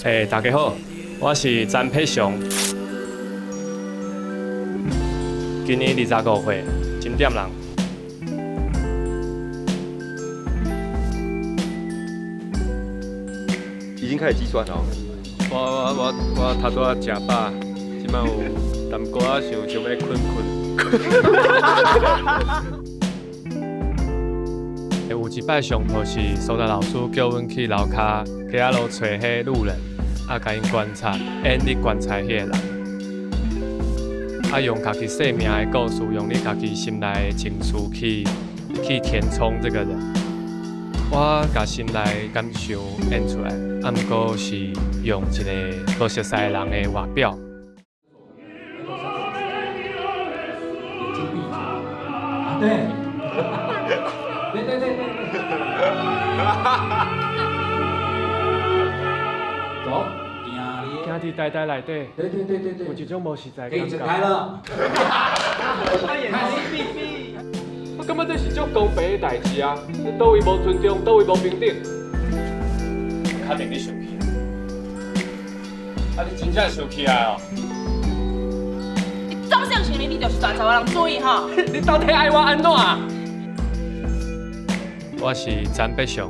欸，大家好，我是詹佩雄，今年25歲，金店人。已經開始計算了。我頭拄仔食飽，這擺有淡薄仔想想欲睏睏。有一擺上課是蘇達老師叫阮去樓跤街仔路揣彼路人，啊，共𪜶觀察，演你觀察彼個人，啊，用家己生命的故事，用你家己心內的情緒去填充這個人。我共心內感受演出來，啊，毋過是用一個無熟似的人的外表。眼睛閉著，啊對，對對對對對，走，行佇台台內底，對對對對對，有一種無實在可以感覺。睜開了。我感覺這是足公平的代誌啊！佗位無尊重，佗位無平等。確定你生氣？啊，你真正生氣啊？你總算承認你就是大查某人主義吼？你到底愛我按怎？我是詹伯雄。